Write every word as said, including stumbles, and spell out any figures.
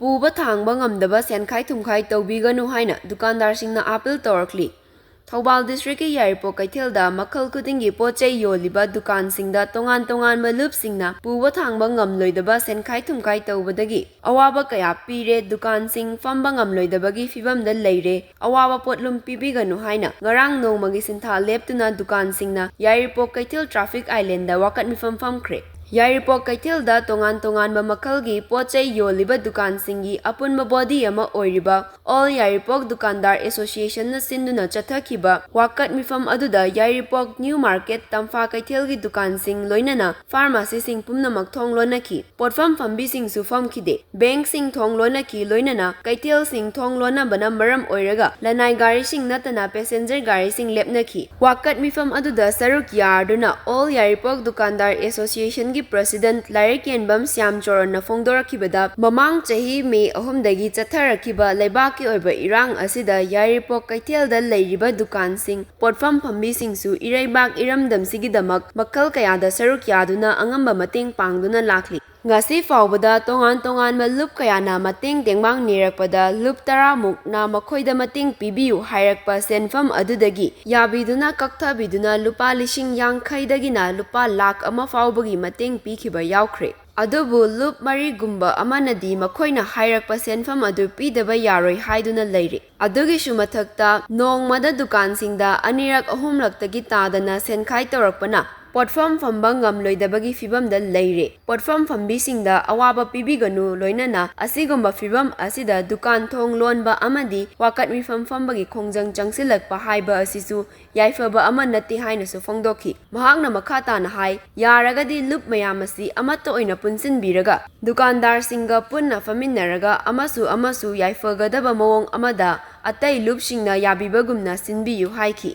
ꯄꯨꯕ ꯊꯥꯡꯕ ꯉꯝꯗꯕ ꯁꯦꯟꯈꯥꯏ ꯊꯨꯝꯈꯥꯏ ꯇꯧꯕꯤꯒꯅꯨ ꯍꯥꯏꯅ ꯗꯨꯀꯥꯟꯗꯥꯔꯁꯤꯡꯅ ꯑꯥꯄꯤꯜ ꯇꯧꯔꯛꯂꯤ꯫ ꯊꯧꯕꯥꯜ district ꯀꯤ ꯌꯥꯏꯔꯤꯄꯣꯛ ꯀꯩꯊꯦꯜꯗ ꯃꯈꯜ ꯈꯨꯗꯤꯡꯒꯤ ꯄꯣꯠ ꯆꯩ ꯌꯣꯜꯂꯤꯕ ꯗꯨꯀꯥꯟꯁꯤꯡꯗ ꯇꯣꯉꯥꯟ ꯇꯣꯉꯥꯟꯕ ꯂꯨꯞꯁꯤꯡꯅ ꯄꯨꯕ ꯊꯥꯡꯕ ꯉꯝꯂꯣꯏꯗꯕ ꯁꯦꯟꯈꯥꯏ ꯊꯨꯝꯈꯥꯏ ꯇꯧꯕꯗꯒꯤ ꯑꯋꯥꯕ ꯀꯌꯥ ꯄꯤꯔꯦ, ꯗꯨꯀꯥꯟꯁꯤꯡ ꯐꯝꯕ ꯉꯝꯂꯣꯏꯗꯕꯒꯤ ꯐꯤꯕꯝꯗ ꯂꯩꯔꯦ, ꯑꯋꯥꯕ ꯄꯣꯠꯂꯨꯝ ꯄꯤꯕꯤꯒꯅꯨ ꯍꯥꯏꯅ ꯉꯔꯥꯡ ꯅꯣꯡꯃꯒꯤ ꯁꯤꯟꯊꯥ ꯂꯦꯞꯇꯨꯅ ꯗꯨꯀꯥꯟꯁꯤꯡꯅ ꯌꯥꯏꯔꯤꯄꯣꯛ ꯀꯩꯊꯦꯜ traffic island ꯗ ꯋꯥꯀꯠ ꯃꯤꯐꯝ ꯐꯝꯈ꯭ꯔꯦ꯫ ꯌꯥꯏꯔꯤꯄꯣꯛ ꯀꯩꯊꯦꯜꯗ ꯇꯣꯉꯥꯟ ꯇꯣꯉꯥꯟꯕ ꯃꯈꯜꯒꯤ ꯄꯣꯠ ꯆꯩ ꯌꯣꯜꯂꯤꯕ ꯗꯨꯀꯥꯟꯁꯤꯡꯒꯤ ꯑꯄꯨꯟꯕ body ꯑꯃ ꯑꯣꯏꯔꯤꯕ All ꯌꯥꯏꯔꯤꯄꯣꯛ ꯗꯨꯀꯥꯟꯗꯥꯔ Association ꯅ ꯁꯤꯟꯗꯨꯅ ꯆꯠꯊꯈꯤꯕ ꯋꯥꯀꯠ ꯃꯤꯐꯝ ꯑꯗꯨꯗ ꯌꯥꯏꯔꯤꯄꯣꯛ New Market, ꯇꯝꯐꯥ ꯀꯩꯊꯦꯜꯒꯤ ꯗꯨꯀꯥꯟꯁꯤꯡ ꯂꯣꯏꯅꯅ pharmacy ꯁꯤꯡ ꯄꯨꯝꯅꯃꯛ ꯊꯣꯡ ꯂꯣꯟꯅꯈꯤ꯫ ꯄꯣꯠꯐꯝ ꯐꯝꯕꯤꯁꯤꯡꯁꯨ ꯐꯝꯈꯤꯗꯦ꯫ Bank ꯁꯤꯡ ꯊꯣꯡ ꯂꯣꯟꯅꯈꯤ, ꯂꯣꯏꯅꯅ ꯀꯩꯊꯦꯜꯁꯤꯡ ꯊꯣꯡ ꯂꯣꯟꯅꯕꯅ ꯃꯔꯝ ꯑꯣꯏꯔꯒ ꯂꯅꯥꯏ ꯒꯥꯔꯤꯁꯤꯡ ꯅꯠꯇꯅ passenger ꯒꯥꯔꯤꯁꯤꯡ ꯂꯦꯞꯅꯈꯤ꯫ ꯋꯥꯀꯠ ꯃꯤꯐꯝ ꯑꯗꯨꯗ ꯁꯔꯨꯛ ꯌꯥꯗꯨꯅ All ꯌꯥꯏꯔꯤꯄꯣꯛ ꯗꯨꯀꯥꯟꯗꯥꯔ Association ꯒꯤ President ꯂꯥꯏꯔꯤꯛꯌꯦꯟꯕꯝ ꯁ꯭ꯌꯥꯝꯆꯔꯟꯅ ꯐꯣꯡꯗꯣꯔꯛꯈꯤꯕꯗ, ꯃꯃꯥꯡ ꯆꯍꯤ May ꯑꯍꯨꯝꯗꯒꯤ ꯆꯠꯊꯔꯛꯈꯤꯕ ꯂꯩꯕꯥꯛꯀꯤ ꯑꯣꯏꯕ ꯏꯔꯥꯡ ꯑꯁꯤꯗ ꯌꯥꯏꯔꯤꯄꯣꯛ ꯀꯩꯊꯦꯜꯗ ꯂꯩꯔꯤꯕ ꯗꯨꯀꯥꯟꯁꯤꯡ, ꯄꯣꯠꯐꯝ ꯐꯝꯕꯤꯁꯤꯡꯁꯨ ꯏꯔꯩꯕꯥꯛ ꯏꯔꯝꯗꯝꯁꯤꯒꯤꯗꯃꯛ ꯃꯈꯜ ꯀꯌꯥꯗ ꯁꯔꯨꯛ ꯌꯥꯗꯨꯅ ꯑꯉꯝꯕ ꯃꯇꯦꯡ ꯄꯥꯡꯗꯨꯅ ꯂꯥꯛꯂꯤ꯫ ꯉꯁꯤ ꯐꯥꯎꯕꯗ ꯇꯣꯉꯥꯟ ꯇꯣꯉꯥꯟꯕ ꯂꯨꯞ ꯀꯌꯥꯅ ꯃꯇꯦꯡ ꯇꯦꯡꯕꯥꯡ ꯅꯤꯔꯛꯄꯗ ꯂꯨꯞ ꯇꯔꯥ ꯃꯨꯛꯅ ꯃꯈꯣꯏꯗ ꯃꯇꯦꯡ ꯄꯤꯕꯤꯌꯨ ꯍꯥꯏꯔꯛꯄ ꯁꯦꯟꯐꯝ ꯑꯗꯨꯗꯒꯤ ꯌꯥꯕꯤꯗꯨꯅ ꯀꯛꯊꯕꯤꯗꯨꯅ ꯂꯨꯄꯥ ꯂꯤꯁꯤꯡ ꯌꯥꯡꯈꯩꯗꯒꯤꯅ ꯂꯨꯄꯥ ꯂꯥꯈ ꯑꯃ ꯐꯥꯎꯕꯒꯤ ꯃꯇꯦꯡ ꯄꯤꯈꯤꯕ ꯌꯥꯎꯈ꯭ꯔꯦ꯫ ꯑꯗꯨꯕꯨ ꯂꯨꯞ ꯃꯔꯤꯒꯨꯝꯕ ꯑꯃꯅꯗꯤ ꯃꯈꯣꯏꯅ ꯍꯥꯏꯔꯛꯄ ꯁꯦꯟꯐꯝ ꯑꯗꯨ ꯄꯤꯗꯕ ꯌꯥꯔꯣꯏ ꯍꯥꯏꯗꯨꯅ ꯂꯩꯔꯦ꯫ ꯑꯗꯨꯒꯤꯁꯨ ꯃꯊꯛꯇ ꯅꯣꯡꯃꯗ ꯗꯨꯀꯥꯟꯁꯤꯡꯗ ꯑꯅꯤꯔꯛ ꯑꯍꯨꯝꯂꯛꯇꯒꯤ ꯇꯥꯗꯅ ꯁꯦꯟꯈꯥꯏ ꯇꯧꯔꯛꯄꯅ ꯄꯣꯠꯐꯝ ꯐꯝꯕ ꯉꯝꯂꯣꯏꯗꯕꯒꯤ ꯐꯤꯕꯝꯗ ꯂꯩꯔꯦ꯫ ꯄꯣꯠꯐꯝ ꯐꯝꯕꯤꯁꯤꯡꯗ ꯑꯋꯥꯕ ꯄꯤꯕꯤꯒꯅꯨ, ꯂꯣꯏꯅꯅ ꯑꯁꯤꯒꯨꯝꯕ ꯐꯤꯕꯝ ꯑꯁꯤꯗ ꯗꯨꯀꯥꯟ ꯊꯣꯡ ꯂꯣꯟꯕ ꯑꯃꯗꯤ ꯋꯥꯀꯠ ꯃꯤꯐꯝ ꯐꯝꯕꯒꯤ ꯈꯣꯡꯖꯪ ꯆꯪꯁꯤꯜꯂꯛꯄ ꯍꯥꯏꯕ ꯑꯁꯤꯁꯨ ꯌꯥꯏꯐꯕ ꯑꯃ ꯅꯠꯇꯦ ꯍꯥꯏꯅꯁꯨ ꯐꯣꯡꯗꯣꯛꯈꯤ꯫ ꯃꯍꯥꯛꯅ ꯃꯈꯥ ꯇꯥꯅ ꯍꯥꯏ, ꯌꯥꯔꯒꯗꯤ ꯂꯨꯞ ꯃꯌꯥꯝ ꯑꯁꯤ ꯑꯃꯠꯇ ꯑꯣꯏꯅ ꯄꯨꯟꯁꯤꯟꯕꯤꯔꯒ ꯗꯨꯀꯥꯟꯗꯥꯔꯁꯤꯡꯒ ꯄꯨꯟꯅ ꯐꯝꯃꯤꯟꯅꯔꯒ ꯑꯃꯁꯨ ꯑꯃꯁꯨ ꯌꯥꯏꯐꯒꯗꯕ ꯃꯑꯣꯡ ꯑꯃꯗ ꯑꯇꯩ ꯂꯨꯞꯁꯤꯡꯅ ꯌꯥꯕꯤꯕꯒꯨꯝꯅ ꯁꯤꯟꯕꯤꯌꯨ ꯍꯥꯏꯈꯤ꯫